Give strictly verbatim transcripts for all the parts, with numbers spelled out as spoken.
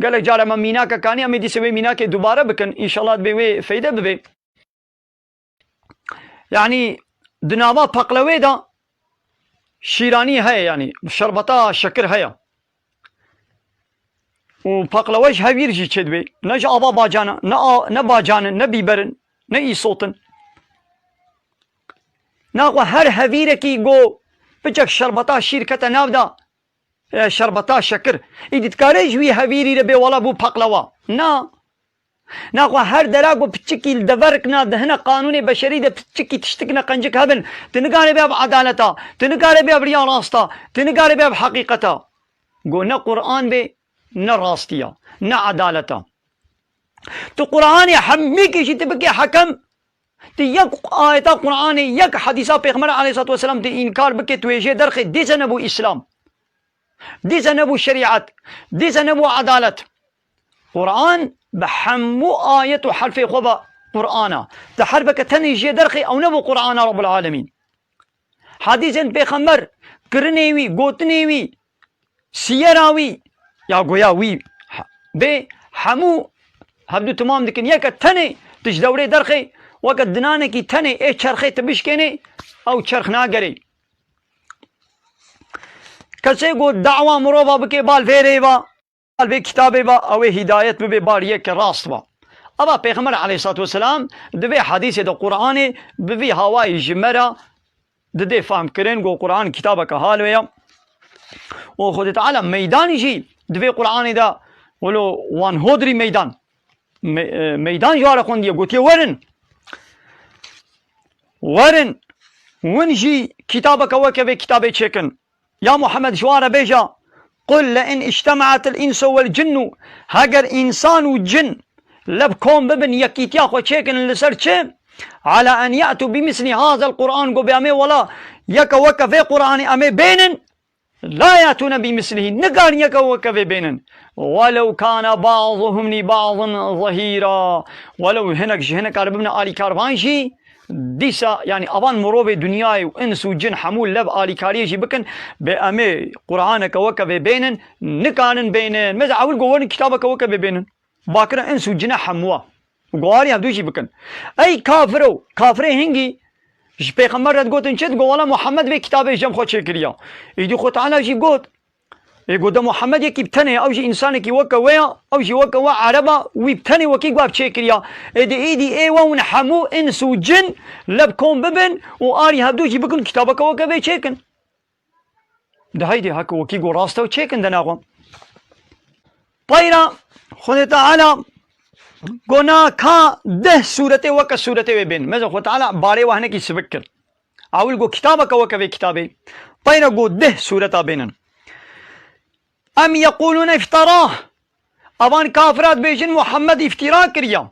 Gelek cara me mînakek anî, em ê dîsê wê mînakê dubare bikin. Înşallah dibê wê feyde bibe. Yanî di nava peqlewê de şîranî heye, yanî şerbeta şekir heye. Û peqlewe ji hevîr jî çêdibe. Ne ji ava bacan e, ne a-, ne bacan in, ne bîber in, ne îsot in. Naxwe her hevîrekî go piçek şerbeta şîr kete nav de, e, şerbeta şekir. Îdî dikare ji wî hevîrî re bê wela bû peqlewa. Na. Naxwe her dera ku piçikî li deverikna di hine qanûnê beşerî de piçikî tiştik ne qencik hebin. Tu nikare bê ev edaleta. Tu nikare bê ev riya rasta. Tu nikare bê ev heqîqeta. Go ne Qur'an bê, ne rastiya, ne edaleta. Tu Qur'anê hemîkî jî tu bikê hekem, tu yek ayeta Qur'anê, yek hedîsa Pêxember aleyhissalatu vesselam tu înkar bikê, tu wê jê derxê, dîse nebû Îslam. Dîse nebû şerîet. Dîse nebû edalet. Qur'an bi hemû ayet û herfê xwe ve Qur'an e. Tu herfeke tenê jê derxê, ew nebû Qur'ana Rabbul Alemîn. Hedîsên Pêxember, kirinê wî, gotinê wî, siyera wî, ya goya wî, bê hemû hevdu timam dikin. Yeke tenê tu ji dewrê derxê, weke dinanekî tenê ê çerxê tu bişkênê, ew çerx nagerê. Kesê ku dawa mirova bike bal vê rê va, bal vê kitabê va, ew ê hîdayet bibe, bal yeke rast va. Eva Pêxember aleyhissalatu vesselam di vê hedîsê de Qur'anê bi vî hawayî ji me re didê fehmkirin ku Qur'an kitabeke halwê ye. Û Xwedê Teala meydanî jî di vê Qur'anê de wilo wan hodrî meydan. Me-, e, meydan ji ware xwendiye, gotiye, werin. Werin, win jî kitabeke weke vê kitabê çêkin. Ya Muhammed, ji wan re bêje, "Qul le in îctemaetil însu wel cinnu", heger însan û cin lev kom bibin, yekîtiya xwe çêkin li ser çi? "Ala en ye'tu bi misli hazel Qur'an", go bê em ê wela yeke weke vê Qur'anê em ê bênin. "La yatûne bi mislihî", nikarin yeke weke vê bênin. "Welew kana ba'duhum li ba'din zehîra", welew hinek ji hinek re bibine alîkarvan jî, dîsa, yanî avan mirovê dinyayê û ins û cin hemû lev alîkariyê jî bikin, bê em ê Qur'aneke weke vê bênin, nikarin bênin. Meze ewil go werin kitabeke weke vê bênin. Bakire ins û cine hemûa. Û guharî hevdû jî bikin. Ey kafiro, kafirê hingî ji Pêxember re digotin çi? Digo, "Wela Muhammed vê kitabê ji cem xwe çêkiriya." Îdî Xwe Teala jî got, ê got de Muhammed yekî bi tenê, ew jî însanekî weke we ya, ew jî weke we Ereba, wî bi tenê wekî guh çêkiriya. Ê di îdî ê we hûn hemû ins û cin lev kom bibin û arî hevdû jî bikin kitabeke weke vê çêkin. De heydê heke wekî got rast e û çêkin de naxwe. Peyra Xwedê Teala got na ka deh sûretê weke sûretê wê bên. Meze Xwedê Teala barê we hinekî sivik kir. Ewil got kitabeke weke vê kitabê. Peyra got deh sûreta bênin. Em yequlûne ifterah. Avan kafira dibêjin Muhammed îftîra kiriya.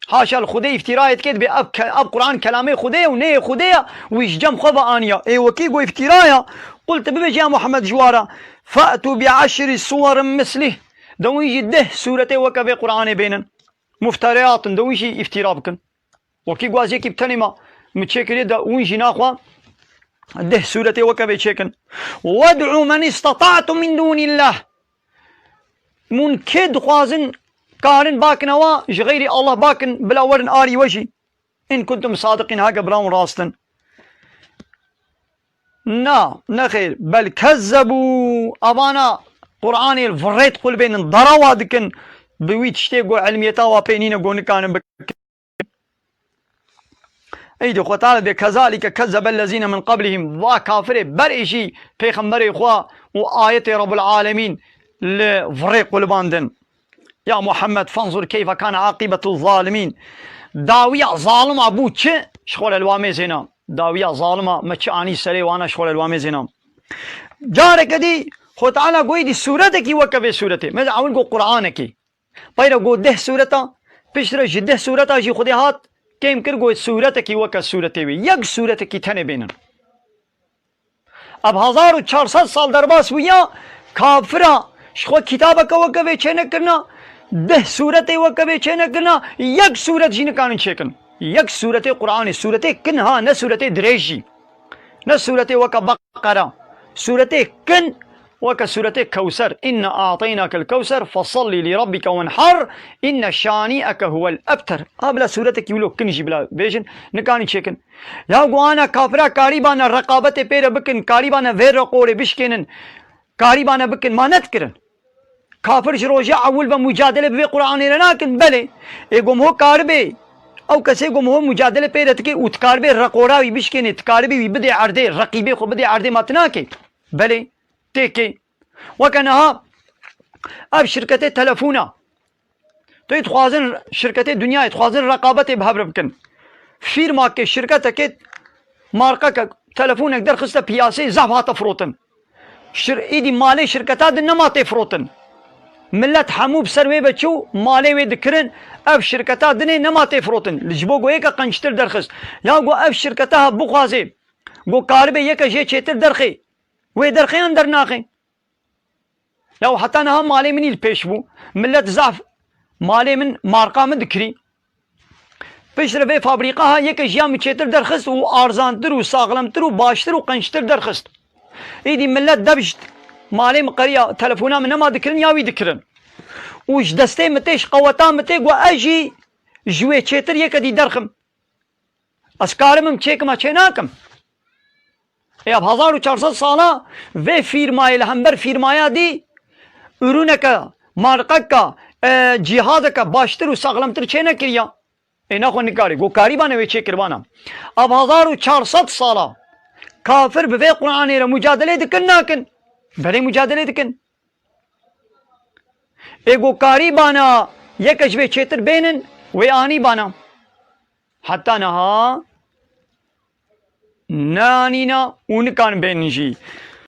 Haşa li Xwedê îftîrayê dike, dibê ev ke-, ev Quran kelamê Xwedê ye û neyê Xwedê ye, wî ji cem xwe ve aniya. Ê wekî got îftîra ye, qul tu bibêje ya Muhammed ji wa re, "Fe'tû bi eşri suwerin mislih." De wî jî deh sûretê weke vê Quranê bênin. Muftereyat in, de wî jî îftîra bikin. Wekî got ez yekî bi tenê me, min çêkiriye, de wî jî naxwe deh sûretê weke vê çêkin. "Wed'û men îsteta'tum min dûnîllah." Hûn kê dixwazin, karin bakin ewa, ji xeyrî Allah bakin, bila werin arî we jî. "In kuntum sadiqîn", heke bila hûn rast in. Na, nexêr. "Bel kezzebû", evana Qur'anê li virêt qulbênin, darawa dikin, bi wî tiştê ku ilmiyeta wa pê nîne, ku nikarin bikin. Ey di Xwe Teala dê, "Kezalike kezzebellezîne min qablihim." Va kafirê berê jî pêxemberê xwe û ayetê Rabbul Alemîn li virê qulibandin. Ya Muhammed, fanzur keyfe kana aqibetu zalimîn. Dawiya zalima bû çi? Ji xwe re li wa mêzêna. Dawiya zalima me çi anî serê wana, ji xwe re li wa mêzêna. Careke dî Xwe Teala goyî dî sûretekî weke vê sûretê. Meze ewil got Qur'anekî. Peyre got deh sûreta, piştre ji deh sûreta jî Xwedê hat, kêm kir, got sûretekî weke sûretê wê. Yek sûretekî tenê bênin. Ev hezar û çar sed sal derbas bûya, kafira ji xwe kitabeke weke vê çênekirina, deh sûretê weke vê çênekirina, yek sûret jî nikarin çêkin. Yek sûretê Qur'anê, sûretê kin ha, ne sûretê dirêj jî. Ne sûretê weke Beqera, sûretê kin Weke sûretê Kewser, "Inna a'teynakel kewser, fesalli li rabbike wenhar, inne şani'eke huwel ebter." Ha bila sûretekî wilo kin jî bila bêjin, nikarin çêkin. Ya go ana kafira karîbane reqabetê pê re bikin, karîbane vê reqorê bişkênin, karîbane bikin, ma nedikirin. Kafir ji rojê ewil ve mucadele bi vê Qur'anê re nakin, belê. Ê go ho karibê, ew kesê go ho mucadele pê re dike û dikaribê reqora wî bişkênê, dikaribê wî bidê erdê, reqîbê xwe bidê erdê, ma tu nakê? Belê, têkê. Weke niha ev şirketê telefona. Tu dixwazin şirketê dinyayê, dixwazin reqabetê bi hev re bikin. Fîrmakê, şirketekê, marqeke, telefonek derxiste piyasê, zehf hate firotin. Şir-, îdî malê şirketa din nema tê firotin. Millet hemû bi ser wê ve çû, malê wê dikirin, ev şirketa dinê nema tê firotin. Li ji bo go yeke qençtir derxist. Ya go ev şirketa ha bixwazê, go karibe yeke jê çêtir derxê, wê derxê yan dernaxê. Ya heta niha malê min î li pêş bû. Millet zaf malê min, marqa min dikirî. Piştre vê fabrîqa ha yeke jiya min çêtir derxist û arzantir û saxlemtir û baştir û qençtir derxist. Îdî millet dev ji malê min qeriya telefona min nema dikirin ya wî dikirin. Û ji destê min tê, ji qeweta min tê, got ez jî ji wê çêtir yeke dî derxim. Ez karim em çêkim, ez çê nakim. Ê, ev hezar û çar sed sala vê fîrmayê li hember fîrmaya dî ürüneke, marqeke, e, cîhazeke baştir û saxlemtir çê nekiriya. Ê, naxwe nikarî. Go karîbane wê çêkiribana. Ev hezar û çar sed sala kafir bi vê Qur'anê re mucadelê dikin, nakin? Belê mucadelê dikin. Ê go karîbana yeke ji vê çêtir bênin, wê anîbana. Heta niha neanîna û nikarin bênin jî.